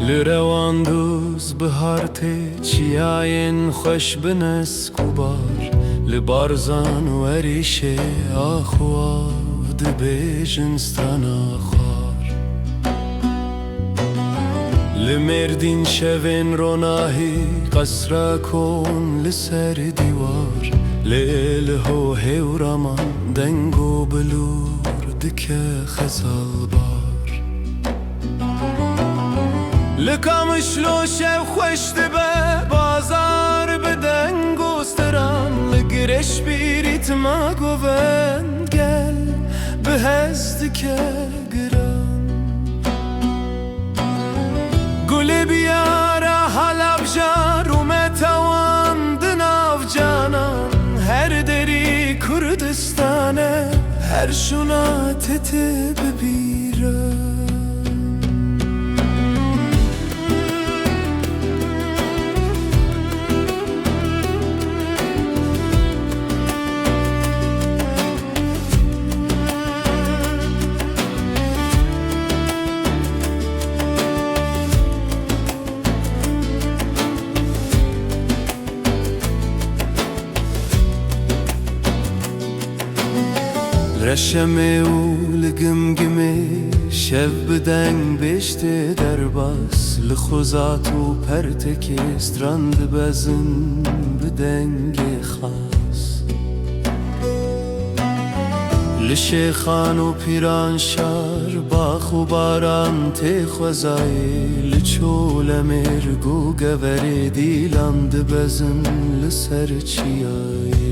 Li Rewandûz bihar tê, çiyayên xweş bi nesk û bar, li Barzan û Erîşê ax û av dibêjin strana xwar. Li Mêrdîn şevên ronahî, qesra kon li ser dîwar, lê li Hohê û Raman deng û bilûr dike xezalbar. Li Kamişlo şev xweş dibe, bazar bi deng û stran, li Gireş bi rîtma govend gel, bi hez dike giran. Gulê biyara Halabja rûme tawan di nav canan, her derî Kurdistan e, her şûna tê tê bibîran. Reşemê û li Gimgimê şev bi deng bêjtê derbas, li Xuzat û Pertekê stran dibezin bi dengê xas. Li Şêxan û Pîranşar bax û baran tê xwezayê, li Çolemêrg û Geverê dîlan dibezin li ser çiyayê.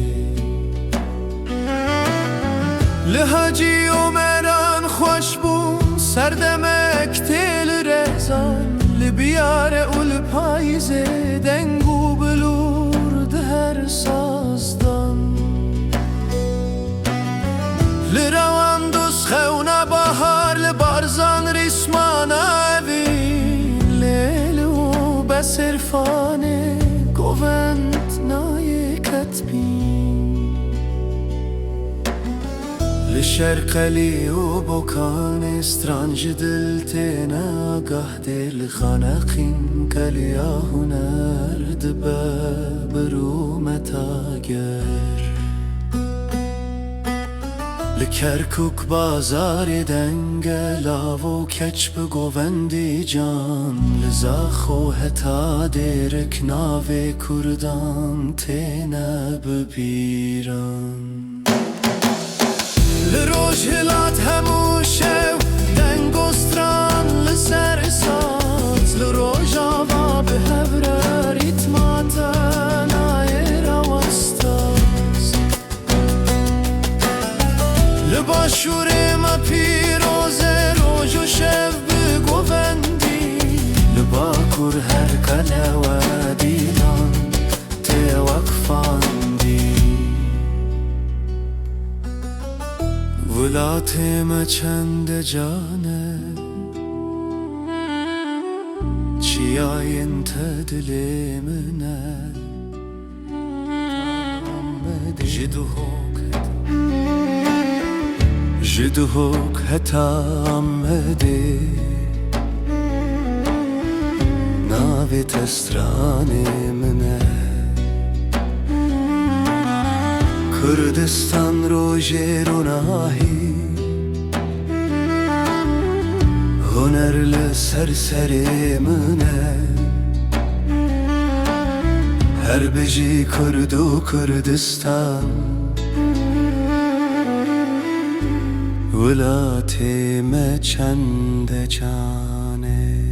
Li Hacî Omeran xweş bû, serdemek tê li Rezan, li biyare û li payîzê deng û bilûr di her sazdan. Li Rewandûz xewna bahar, li Barzan rîsmana evî, lê li Obe Sêrfanê govend nayê ketbîn. Li Şerqelî û Bokanê stran ji dil têne agah dê, li Xaneqîn keliya huner dibe bi rûmeta ger. Li Kerkûk bazarê deng e, lav û keç bi govendî can, li Zaxo heta Dêrik navê Kurdan têne bibîran. Li Rojhilat hemû şew deng û stran li ser saz, li Rojava bi hev re rîtma tenayê rawestaz. Li Başûrê me pîroz e roj û şev bi govendî, li Bakur her qelewe dîlan tê wek fandî. Welatê me çende can e, çiyayên te dilê min e. Ji Duhok heta, ji Ji Duhok heta Amedê navê te stranê min e. Kurdistan rojê ronahî, huner li ser serê min e. Her bijî Kurd û Kurdistan, welatê me çend e can e.